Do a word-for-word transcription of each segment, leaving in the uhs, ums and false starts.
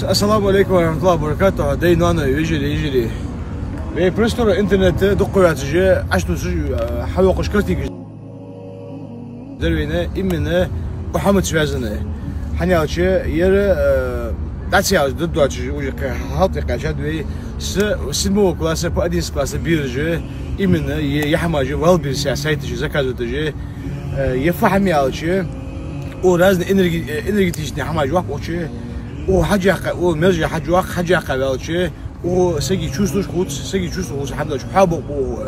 Ассаламу Ӏалайкум ва рахьматуллахӀи ва баракатухӀ. Дай, ноаной, вежарий, йижарий. Вай просторах интернета дукха ваьцача, Ӏаш тусаш, э, хьавоаккхаш картинкаш дар вайна именно укх хӀамаца связанный. ХӀана аьлча, ер, э, дӀа ца яьлча, дӀадоацаш, уже кхы хьалтӀе кхаьчад вай, с седьмого класса по одиннадцатый класс бераш, именно е, е хӀамаш валбирса сайташ заказывать еш, э, е фу хӀама аьлча, о, разные энерги-, э, энергетичные хӀамаш ваккхача, о, хьажаккха, о, мерже хьажаккха, хьажаккха ваьлча, о, сага чувствуеш хӀуц, сага чувствуеш хӀуц, хӀама долча хьабокъ боху.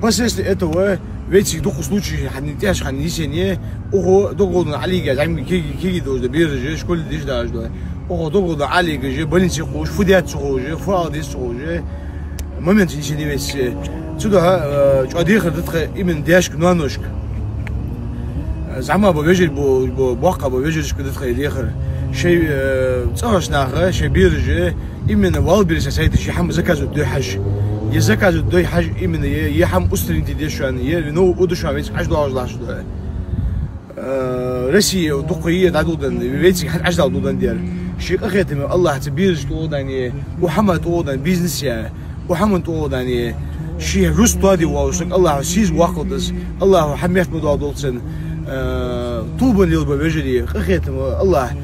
Последствия этого вайцига дукха случай хьан тӀеш хьан йисене, о, дог гӀолла Ӏалийга, зӀамига кеги, кеги долаш да бераш, школе деш дараш да. О, дог гӀолла Ӏалийга же, больнице кхувш, фу даьд ца ховш, фу ала деза ца ховш, момент йисене вайцига. Цудухьа, э, чӀоагӀа дехар да тха именно даьшка, ноаношка. Э, зӀамига бола вежарий бо-, бо-, боккха бола вежарашка да тха дехар. Шоай, э, цӀагӀарча наха, шоай бераша, именно валбирса сайташ е хӀама заказывать дой хьажа. Е заказывать дой хьажа именно е, е хӀама устранить де деза шоана, е новый удаш вайцига Ӏаш доагӀаш латташ да. Э, Россе дукха е дӀадоладенна, вайцига хьа-, Ӏаш дӀадоладенна дер. Ший къахетаме АллахӀа цу берашта тӀагӀолла даьнна, укх хӀаман тӀагӀолла даьнна бизнес я, укх хӀаман тӀагӀолла даьнна, ший рузкъа тоаде воаллаш саг АллахӀа сийсаза воаккхалда из, АллахӀа хьа метта ма доаладолда цун, э, тӀулбан лелабу вежарий, къахетаме АллахӀ.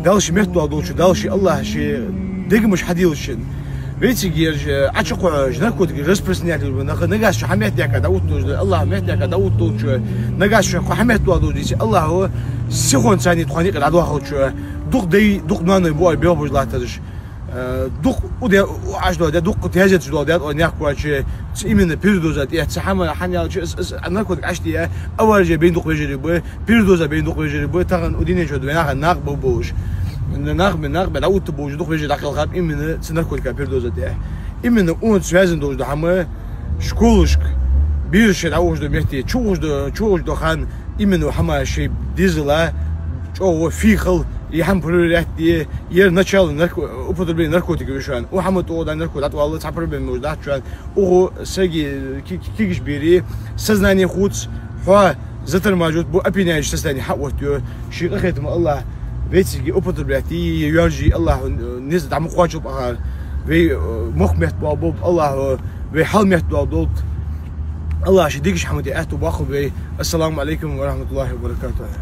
Дала ший метта доаладолча, Дала ший, АллахӀа ший дегамаш хьаделаш шун. Вайцига ераш, э, Ӏочукхухьаш, наркотики распространять луш ба нах, нагахьа санна хьа метта даьхка дӀаоттадолаш да, АллахӀа метта даьхка дӀаоттадолча, нагахьа санна хьа, хьа метта доаладолаш дийца, АллахӀа сихонца царна тхона юкъе дӀадоахалда шо. Дукха дай, дукха ноаной бу ай белхаш латтараш. Э, дукха у де, у Ӏаш дола де, дукха тезеташ дола де, о, наьха кхоаче, ц-, именно передоза тӀехьа, цу хӀама, хӀана аьлча, из, из, а, наркотик Ӏаш де, аваржа бейна дукха вежарий ба, передоза бейна дукха вежарий ба, тахан у дунен чу вай наха накъа ба болаш. Накъа бе, накъа бе дӀаотта болаш дукха вежарий дӀакхелхаб именно цу наркотика передоза тӀехьа. Именно укхунца связан долаш да хӀама, школашка, бераш дӀаухаш дола метте, чуухаш дола, чуухаш дола хан, именно хӀама шоай дезала, чӀоагӀа фийхал, е хӀама проверять де, ер начало нарко-, употребления наркотиков я шоана. Укх хӀаман тӀагӀолла даьнна наркотик дӀатӀаваллалца цхьа проблема йолаш дац шоана. Укх сага ки-, ки-, кегийча берий сознание хувц, хьо затормаживать бу, опьяняющее состояние хьаоттаю. Ший къахетаме АллахӀ вайцига употреблять е, е йоаржий АллахӀа, э, низ дӀа ма кхоачалба акхар. Вай, э, мохк метта доаладолда АллахӀа, вай хьал метта доаладолда. АллахӀа ший дикача хӀаман тӀа аьттув боаккхалба вай. Ассаламу Ӏалайкум ва рахьматуллахӀи ва баракатухӀ.